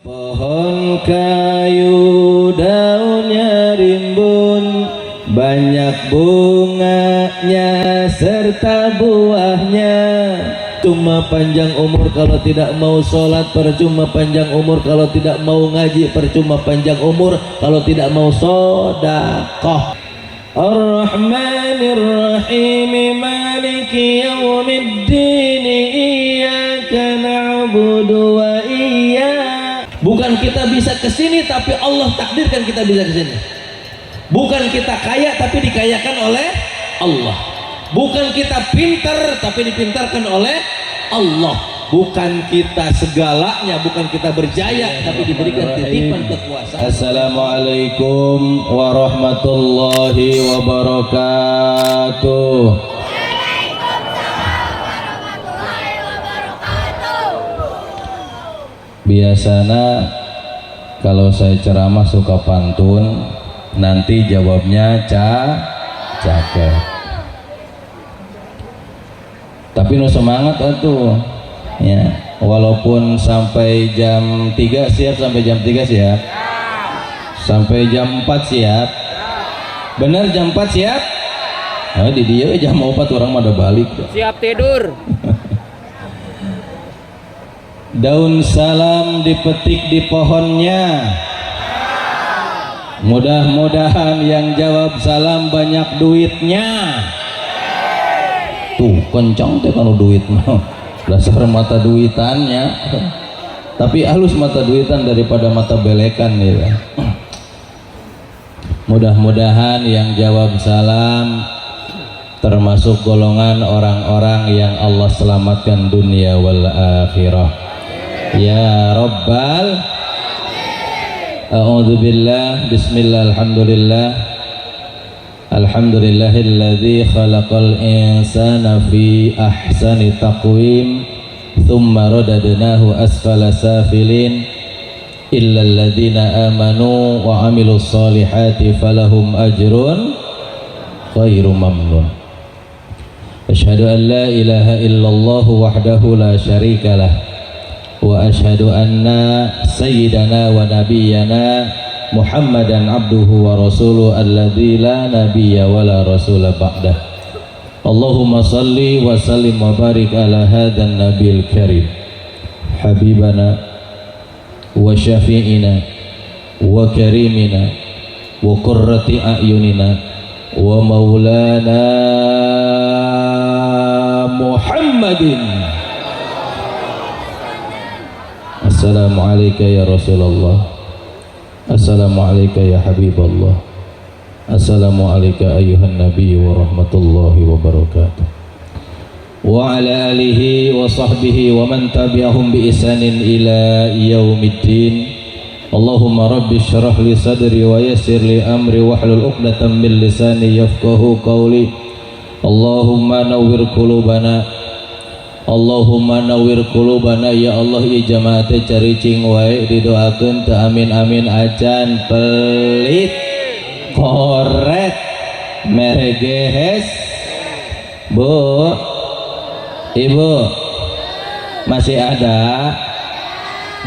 Pohon kayu daunnya rimbun, banyak bunganya serta buahnya. Cuma panjang umur kalau tidak mau sholat, percuma panjang umur kalau tidak mau ngaji, percuma panjang umur kalau tidak mau sodakoh. Ar-Rahmanir Rahim, Maliki Yawmiddin, Iyyaka na'budu wa iyyaka. Bukan kita bisa kesini, tapi Allah takdirkan kita bisa kesini. Bukan kita kaya, tapi dikayakan oleh Allah. Bukan kita pintar, tapi dipintarkan oleh Allah. Bukan kita segalanya, bukan kita berjaya, tapi diberikan titipan kekuasaan. Assalamualaikum warahmatullahi wabarakatuh. Warahmatullahi wabarakatuh. Biasanya kalau saya ceramah suka pantun, nanti jawabnya cakep. Tapi nu semangat atuh. Ya, walaupun sampai jam 3 siap, sampai jam 3 siap. Sampai jam 4 siap. Bener jam 4 siap? Oh, di dia jam 4 orang mah udah balik. Siap tidur. Daun salam dipetik di pohonnya. Mudah-mudahan yang jawab salam banyak duitnya. Tuh kencang teh kalau duit mah. Dasar mata duitannya. Tapi halus mata duitan daripada mata belekan ya. Mudah-mudahan yang jawab salam termasuk golongan orang-orang yang Allah selamatkan dunia wal akhirah. Ya Rabbal. A'udzu billah, bismillah, alhamdulillah. Alhamdulillahilladzi khalaqal insana fi ahsani taqwim, thumma radadnahu asfala safilin, illa alladhina amanu wa amilus solihati falahum ajrun ghairu mamnun. Asyhadu an la ilaha illallah wahdahu la syarika lah, wa asyhadu anna sayyidana wa nabiyyana Muhammadan abduhu wa rasuluhu alladzi la nabiyya wa la rasula ba'dah. Allahumma salli wa sallim wa barik ala hadzal nabiyil karim, habibana wa syafi'ina wa karimina wa qurrati a'yunina wa maulana Muhammadin. Assalamualaikum ya Rasulullah. Assalamualaikum ya Habiballah. Assalamualaikum ayuhan nabi wa rahmatullahi wa barakatuh. Wa ala alihi wa sahbihi wa man tabi'ahum bi ihsanin ila yaumiddin. Allahumma rabbi syrah li sadri wa yassir li amri wahlul 'uqdatam min lisani yafqahu qawli. Allahumma nawwir qulubana. Allahumma nawwir qulubana, ya Allah. Ieu jamaah teh caricing wae, didoakeun teu amin-amin acan, pelit koret mere gehes. Bu, Ibu, masih ada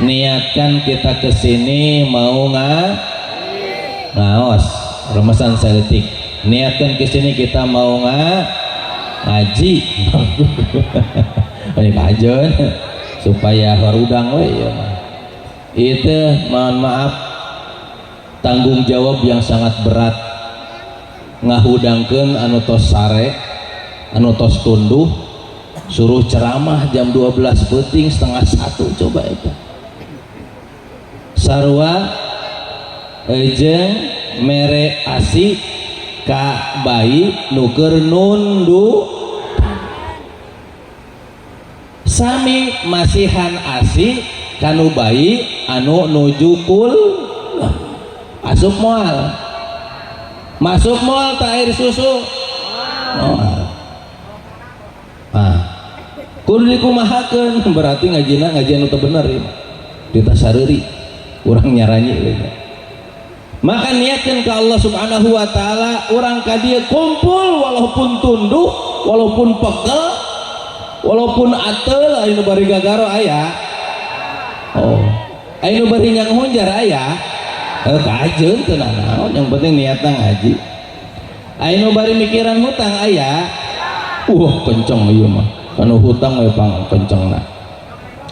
niatkan kita kesini mau ngaos remesan seletik, niatkan kesini kita mau ngaji, banyak aja supaya harudang we ya mah. Itu mohon maaf, tanggung jawab yang sangat berat ngahudangkeun anu tos sare, anu tos tunduh, suruh ceramah jam 12 peuting, setengah satu. Coba itu sarua jeung mere asi ka bayi nu keur nundu. Sami masihan asi kanu bayi anu nuju kul asup, moal masuk, moal tak air susu, moal. Ah, kudu dikumahakeun. Berarti ngajina ngajian nu teu bener ieu. Ditasareri urang nyaranyi gitu. Maka niatkan ke Allah Subhanahu wa Ta'ala, urang ka dieu kumpul walaupun tunduh, walaupun pegel, walaupun atel, anu bari gagaro aya. Oh, Aya nu bari hunjar aya, eh, kajeun teu nanaon, yang penting niatna ngaji. Aya nu bari mikiran hutang aya. Wah, kenceng ieu mah, kanu hutang we pang kencengna.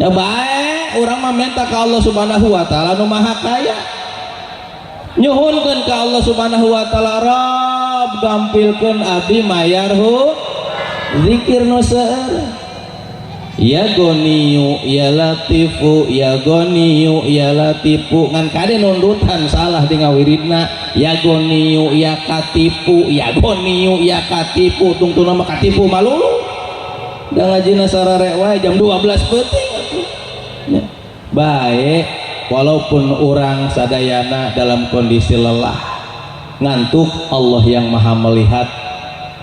Ya bae, urang mah minta ka Allah Subhanahu wa Taala nu Maha Kaya, nyuhunkeun ka Allah Subhanahu wa Taala, Rabb, gampilkeun abdi mayar hu zikir nu seueur. Ya Goniyu ya Latifu, ya Goniyu ya Latifu. Ngan kade nundutan salah di ngawiridna, ya Goniyu ya Katipu, ya Goniyu ya Katipu, tungtuna mah katipu malulu da ngajina sarare wae jam 12 peuting atuh. Ya. Baik, walaupun orang sadayana dalam kondisi lelah, ngantuk, Allah yang Maha Melihat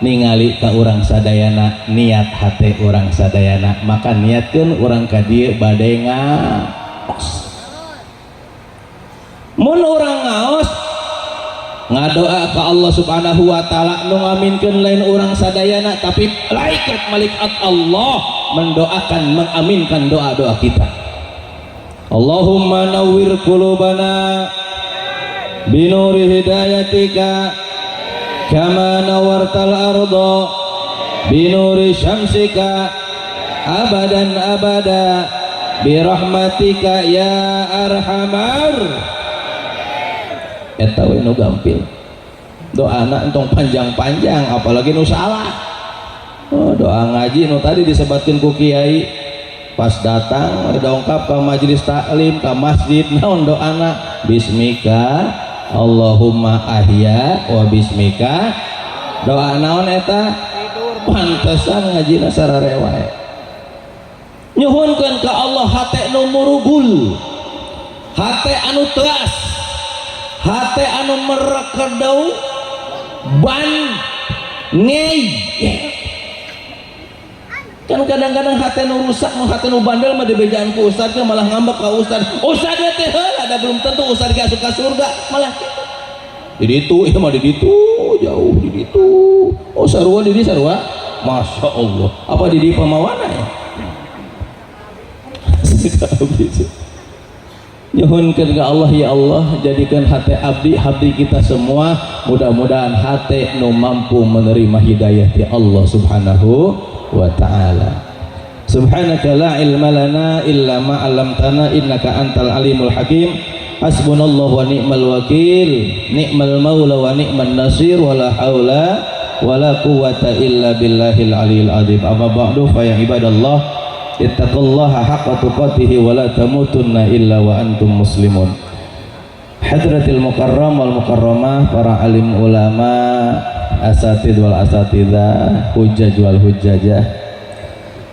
ningali ka urang sadayana, niat hate urang sadayana. Maka niatkeun urang ka dieu bade ngaos. Mun urang ngaos, ngadoa ka Allah Subhanahu wa Taala, nu ngaminkeun lain urang sadayana, tapi malaikat malaikat Allah mendoakan, mengaminkan doa-doa kita. Allahumma nawwir qulubana binuri hidayatika kama nawartal arda binuri syamsika abadan abada birahmatika ya arhamar. Eta we nu gampil doana, entong panjang-panjang, apalagi nu salah. Oh, doa ngaji nu tadi disebatkeun ku kiai pas datang dongkap ke majelis taklim, ke masjid, naon doana? Bismika Allahumma ahya wa bismika. Doa naon eta? Pantesan ngajina sarare wae. Nyuhunkeun ka Allah hate nu murugul, hate anu teas, hate anu merekedeu ban ngei. Kan kadang-kadang hate nu rusak, nu hate nu bandel mah dibejaan ku ustad malah ngambek ka ustad. Ustad teh heula ada, belum tentu ustad ge asup ka surga, malah kitu. Di ditu ieu mah, di ditu jauh, di ditu. Oh, sarua di dieu sarua. Masya Allah, apa di dieu pamawana ya? Nyuhunkeun ke Allah, ya Allah, jadikan hati abdi, abdi kita semua, mudah-mudahan hati nu mampu menerima hidayah di Allah Subhanahu wa Taala. Subhanaka la ilma lana illa ma 'allamtana innaka antal alimul hakim. Hasbunallah wa ni'mal wakil, ni'mal maula wa ni'man nasir, wala haula wala quwata illa billahil aliyil azim. Amma ba'du, fa ya ibadallah, ittaqullaha haqqa tuqatih wa la tamutunna illa wa antum muslimun. Hadratil mukarram wal mukarramah, para alim ulama, asatid wal asatidah, hujjaj wal hujjajah,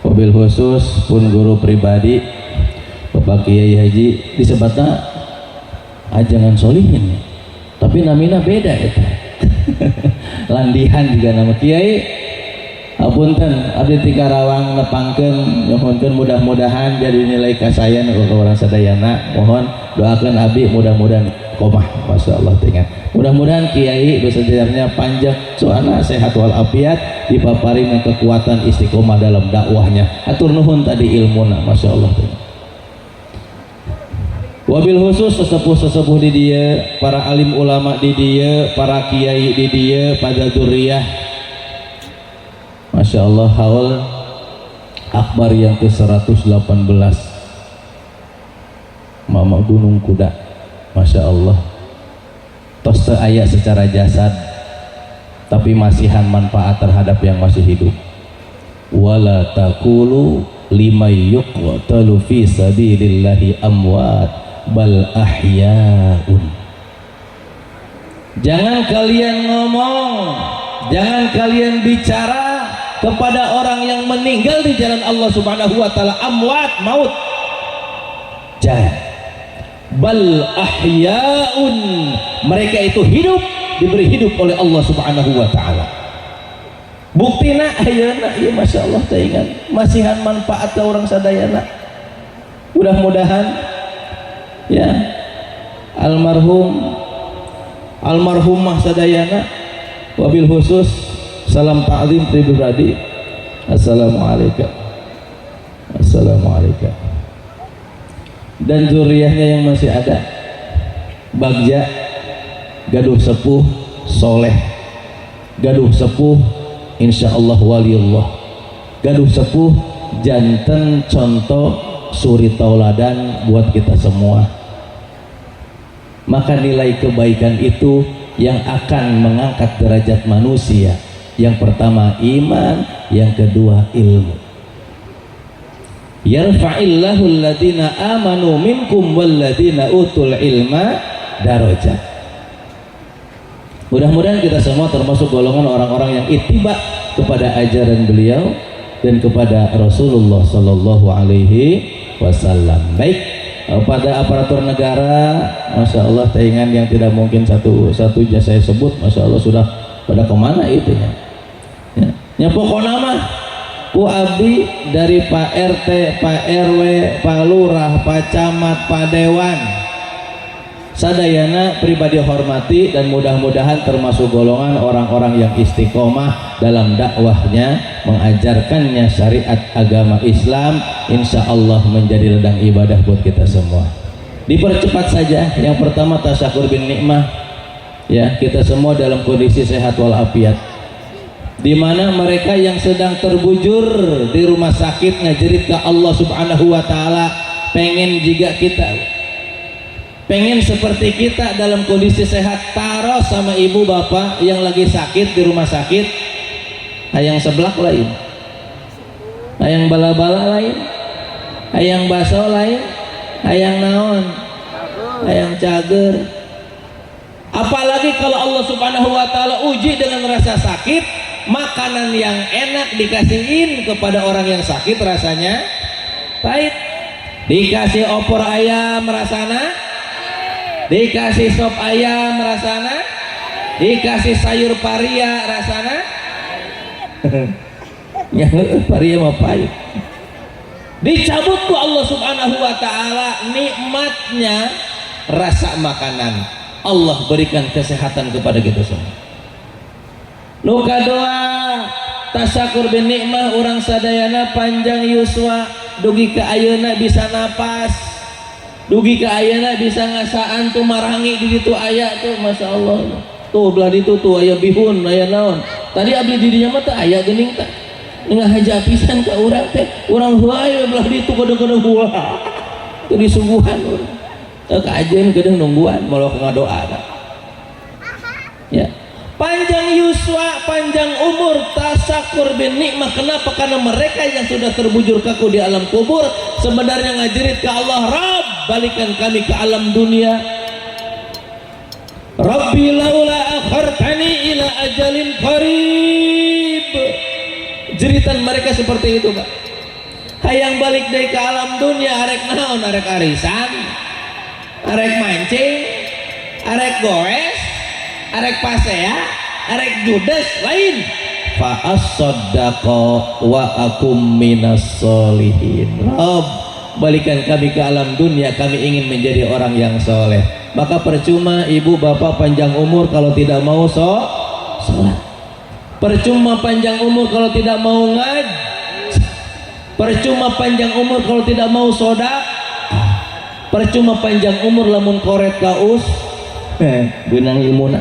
wabil khusus pun guru pribadi Bapak Kiai Haji, disebatna ajangan solihin tapi namina beda itu, landihan juga nama Kiai. Apunten, abdi ti Karawang nepangkeun, nyuhunkeun mudah-mudahan jadi nilai kasayan ke urang sadayana. Mohon doakan abdi mudah-mudahan komah. Masya Allah, tinggal mudah-mudahan kiai besejarnya panjang soalnya sehat walafiat, dipaparin kekuatan istiqomah dalam dakwahnya. Atur nuhun tadi ilmuna, Masya Allah. Wabil khusus sesepuh-sesepuh di dia, para alim ulama di dia, para kiai di dia, pada dzurriyyah. Masya Allah, haul akbar yang ke 118 Mama Gunung Kuda. Masya Allah, tos teu aya secara jasad, tapi masihan manfaat terhadap yang masih hidup. Wala taqulu liman yuqtalu fi sabilillahi amwat bal ahyaun. Jangan kalian ngomong, jangan kalian bicara kepada orang yang meninggal di jalan Allah Subhanahu wa Taala amwat, maut. Jangan. Bal ahyaun, mereka itu hidup, diberi hidup oleh Allah Subhanahu wa Taala. Buktina ayeuna ieu, Masya Allah, teh ingat masihan manfaat ke orang sadayana. Mudah-mudahan ya almarhum almarhumah sadayana, wabil khusus salam ta'zim pribadi. Assalamualaikum. Assalamualaikum. Dan zuriyahnya yang masih ada, bagja, gaduh sepuh soleh, gaduh sepuh insya Allah waliullah, gaduh sepuh janten contoh suri tauladan buat kita semua. Maka nilai kebaikan itu yang akan mengangkat derajat manusia. Yang pertama iman, yang kedua ilmu. Yarfa'illahu alladhina amanu minkum walladhina utul ilma darajat. Mudah-mudahan kita semua termasuk golongan orang-orang yang ittiba kepada ajaran beliau dan kepada Rasulullah Sallallahu Alaihi Wasallam. Baik, pada aparatur negara, masya Allah, taingan yang tidak mungkin satu satunya saya sebut, masya Allah, sudah pada kemana itu ya. Ya, ya pokoknya mah ku abdi dari Pak RT, Pak RW, Pak Lurah, Pak Camat, Pak Dewan, sadayana pribadi hormati dan mudah-mudahan termasuk golongan orang-orang yang istiqomah dalam dakwahnya, mengajarkannya syariat agama Islam, insya Allah menjadi ladang ibadah buat kita semua. Dipercepat saja. Yang pertama tasyakur bin nikmah, ya, kita semua dalam kondisi sehat walafiat, di mana mereka yang sedang terbujur di rumah sakit ngajerit ke Allah Subhanahu wa taala, pengen jika kita, pengen seperti kita dalam kondisi sehat. Taruh sama ibu bapak yang lagi sakit di rumah sakit, hayang seblak lain, hayang bala-bala lain, hayang baso lain, hayang naon, hayang cager. Apalagi kalau Allah Subhanahu wa taala uji dengan rasa sakit, makanan yang enak dikasihin kepada orang yang sakit rasanya pahit. Dikasih opor ayam rasana, dikasih sop ayam rasana, dikasih sayur paria rasana ya, paria mah pahit. Dicabut ku Allah Subhanahu wa taala nikmatnya rasa makanan. Allah berikan kesehatan kepada kita semua. Nu kadua tasyakur bin nikmah, urang sadayana panjang yuswa, dugi ke ayeuna bisa napas, dugi ke ayeuna bisa ngasaan. Tuh marangi di ditu aya tuh, masya Allah, tuh belah ditu tuh aya bihun, aya naon. Tadi abdi di dinya mah teu aya geuning, tah ngahaja pisan ka urang teh. Urang wae belah ditu kadang-kadang, wah, teu disuguhan urang. Teu kajeun kedeung nungguan moal ngadoa ya. Panjang yuswa, panjang umur, tasakur bin nikmah. Kenapa? Karena mereka yang sudah terbujur kaku di alam kubur sebenarnya ngajerit ke Allah, "Rabb, balikan kami ke alam dunia. Rabbi laula akhartani ila ajalin qarib." Jeritan mereka seperti itu, Pak. Hayang balik dari ke alam dunia, arek naon? Arek arisan, arek mancing, arek goes, arek pasea, arek judes lain. Fa asaddaqa wa akum minas solihin. Rabb, balikan kami ke alam dunia, kami ingin menjadi orang yang soleh. Maka percuma ibu bapak panjang umur kalau tidak mau sholat. Percuma panjang umur kalau tidak mau ngaji. Percuma panjang umur kalau tidak mau soda. Percuma panjang umur lamun koret kaus benang ilmuna.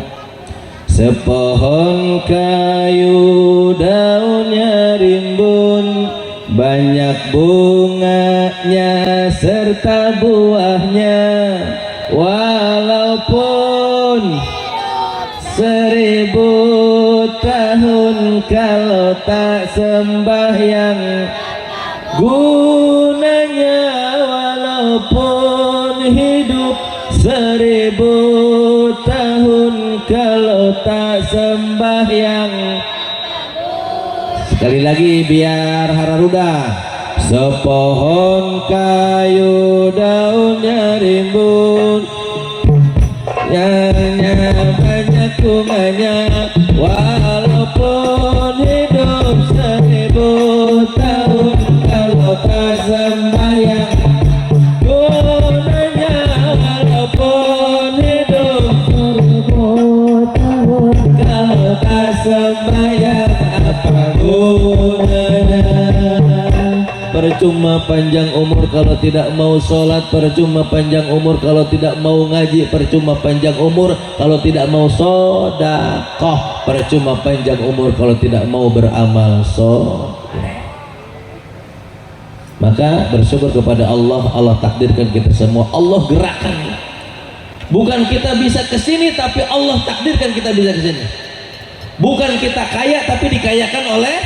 Sepohon kayu daunnya rimbun, banyak bunganya serta buahnya, walaupun 1000 tahun kalau tak sembahyang gunanya, walaupun hidup 1000 tahun kalau tak sembahyang. Sekali lagi biar hararuda. Sepohon kayu daunnya rimbun, Nyanya banyak bunganya, walaupun hidup 1000 tahun kalau tak sembahyang gunanya, walaupun hidup 1000 tahun kalau tak sembahyang apa gunanya. Percuma. Percuma panjang umur kalau tidak mau sholat, percuma panjang umur kalau tidak mau ngaji, percuma panjang umur kalau tidak mau sodakoh, percuma panjang umur kalau tidak mau beramal soleh. Maka bersyukur kepada Allah, Allah takdirkan kita semua, Allah gerakkan. Bukan kita bisa kesini, tapi Allah takdirkan kita bisa kesini. Bukan kita kaya, tapi dikayakan oleh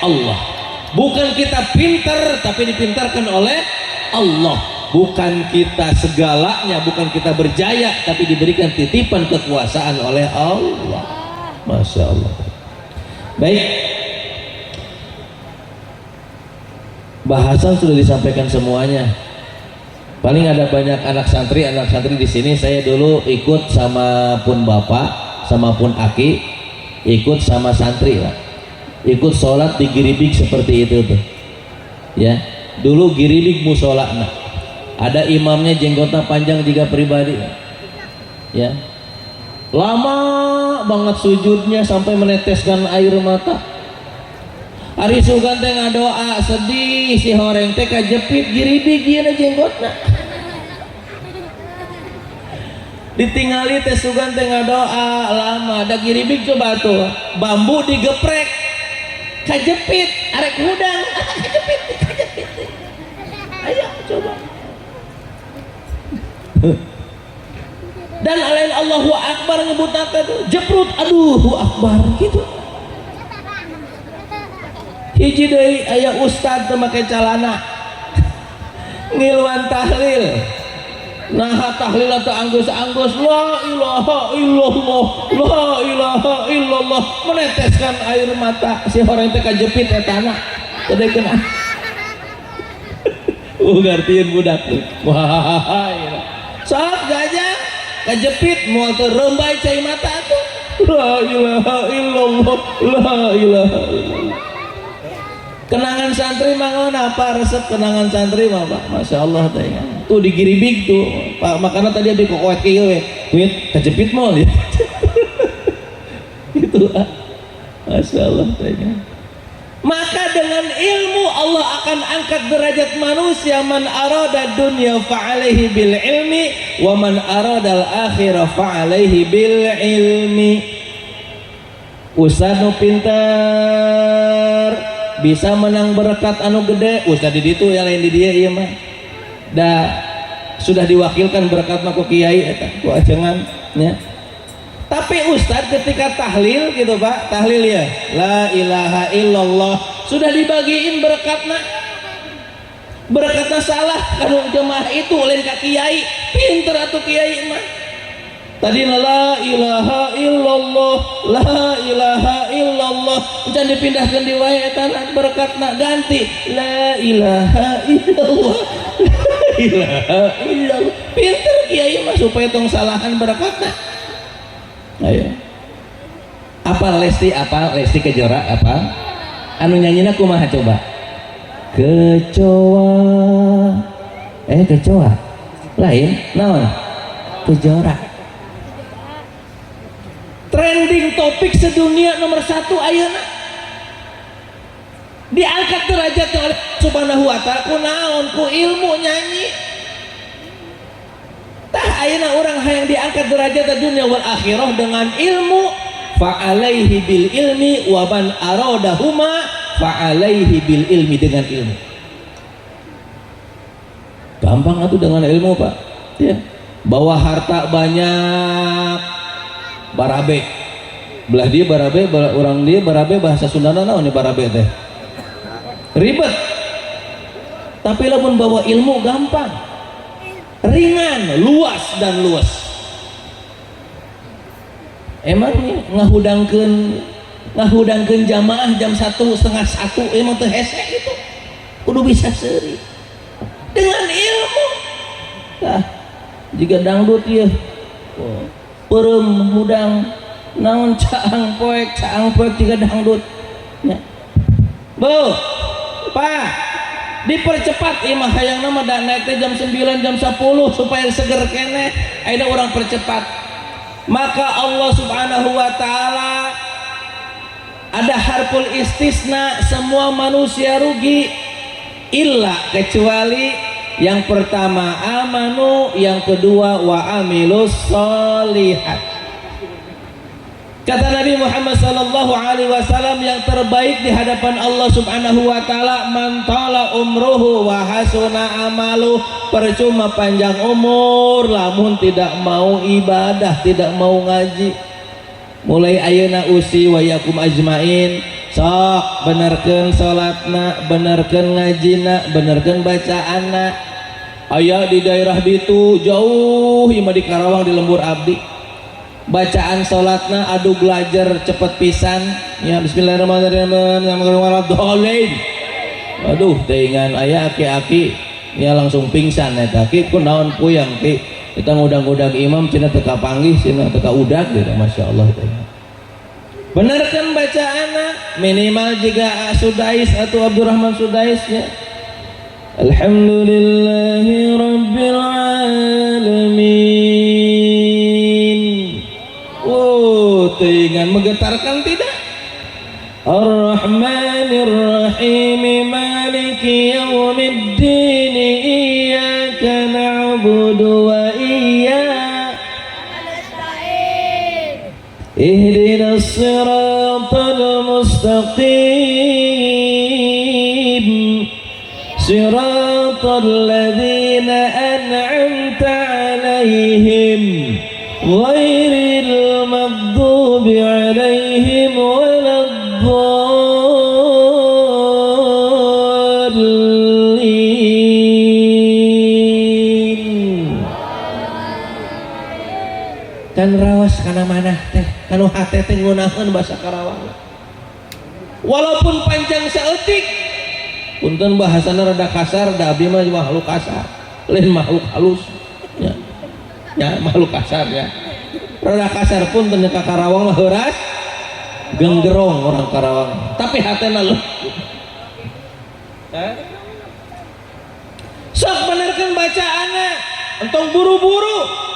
Allah. Bukan kita pintar, tapi dipintarkan oleh Allah. Bukan kita segalanya, bukan kita berjaya, tapi diberikan titipan kekuasaan oleh Allah. Masya Allah. Baik, bahasan sudah disampaikan semuanya. Paling ada banyak anak santri di sini. Saya dulu ikut sama pun bapak, sama pun aki, ikut sama santri, Pak. Ikut sholat di Giribig seperti itu tuh. Ya, dulu Giribig musola, nah. Ada imamnya jenggotnya panjang jika pribadi. Ya. Lama banget sujudnya sampai meneteskan air mata. Ari sugan teh ngadoa sedih si horeng teh kajepit Giribig ieu jenggotna. Ditingali teh sugan teh ngadoa lama da Giribig coba tuh bambu digeprek kajepit arek hudang kajepit kajepit ayo coba. Dan lain Allahu Akbar nyebut apa tuh jeprut aduh akbar gitu. Hiji deui aya ustad teu make calana ngiluan tahlil. Nah tahlil atau anggus-anggus la ilaha illallah la ilaha illallah meneteskan air mata si orang teh kajepit etana teu kena. Ngartieun budak tuh. Wah, sok gajah kajepit moal teu rembay cai mata tuh. La ilaha illallah la ilaha illallah. Kenangan santri mah apa resep kenangan santri mah Pak. Masya Allah teh ya. Tuh di Giribig tuh Pak, makanya tadi abi kokoet kieu we. Duit kejepit moal ya. Gitu ah. Masya Allah teh ya. Maka dengan ilmu Allah akan angkat derajat manusia. Man arada dunya fa'alaihi bil ilmi wa man arada al akhirah fa'alaihi bil ilmi. Ustad nu pinter bisa menang berkat anu gede. Ustad di ditu ya lain di dia ieu mah. Da sudah diwakilkan berkat mah ku kiai eta ku ajengan nya. Tapi ustad ketika tahlil gitu Pak, tahlil ya, la ilaha illallah, sudah dibagiin berkatna. Berkatna salah kanu jemaah itu lain ka kiai, pinter atuh kiai mah. Tadi la ilaha illallah, la ilaha illallah, jangan dipindahkan di wae eta berkatna ganti la ilaha illallah, la ilaha illallah. Pinter kiai mah supaya tong salahan berkatna. Ayo. Apa Lesti, apa Lesti Kejora, apa? Anu nyanyina kumaha coba? Kecoa. Kecoa. Lain naon? Kejora. Trending topik sedunia nomor 1 ayeuna. Diangkat derajatnya oleh Subhanahu wa ta'ala ku naon? Ku ilmu nyanyi. Tah ayeuna urang hayang diangkat derajat dunia wal akhirah dengan ilmu, fa'alaihi bil ilmi wa man aradahuma fa'alaihi bil ilmi, dengan ilmu. Gampang atuh dengan ilmu Pak. Ya. Bawa harta banyak barabe. Belah dia barabe, belah orang dia barabe, bahasa Sundana naon nih barabe teh? Ribet. Tapi lamun bawa ilmu gampang. Ringan, luas dan luas. Emang nih ngahudangkeun jamaah jam 1.30 emang teu hese gitu. Kudu bisa seuri. Dengan ilmu. Tah, jika dangdut ieu. Oh, peureum hudang naon caang poek jika dangdut. Nya. Bu, Pak, dipercepat imah hayang nama dan naik teh jam 9 jam 10 supaya seger keneh. Ayeuna urang percepat. Maka Allah Subhanahu wa taala ada harful istisna, semua manusia rugi. Illa, kecuali yang pertama amanu, yang kedua wa amilus solihat. Kata Nabi Muhammad sallallahu alaihi wasallam, yang terbaik di hadapan Allah Subhanahu wa taala man tala umruhu wa hasuna amalu. Percuma panjang umur lamun tidak mau ibadah, tidak mau ngaji. Mulai ayeuna usi wa yakum ajmain, sok benerkeun salatna, benerkeun ngajina, benerkeun bacaanna. Aya di daerah ditu jauh, ieu mah di Karawang, di lembur abdi, bacaan salatna aduh belajar cepet pisan ya, bismillahirrahmanirrahim. Aduh, teuingan aya aki-aki ya langsung pingsan eta. Ki, kunaon puyang, ki? Kita ngundang-undang imam cenah teu kapanggih, cenah teu kaudag gitu. Masya Allah teh. Benerkan bacaanna, minimal jika Sudais atau Abdurrahman Sudais ya. Alhamdulillahi Rabbil Alamin. Oh, teuingan menggetarkan tidak? Ar-Rahmanir Rahim, Maliki Yaumiddin, Iyyaka na'budu wa iyyaka nasta'in. Ihdinas siratal mustaqim, siratal ladzina an'amta 'alaihim, ghairil maghdubi 'alaihim waladdallin. Kan rawas kana manah teh, kanu hate teh ngunaheun bahasa Karawang walaupun panjang saeutik. Punten bahasana rada kasar, da abdi mah makhluk kasar, lain makhluk halus ya, ya makhluk kasar ya, rada kasar. Pun ka Karawang mah heuras genggerong orang Karawang, tapi hatena leuh. Eh? Sok benerkeun bacaanna, entong buru-buru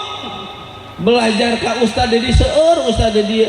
belajar ka Ustad Dedi. Seueur Ustad Dedi.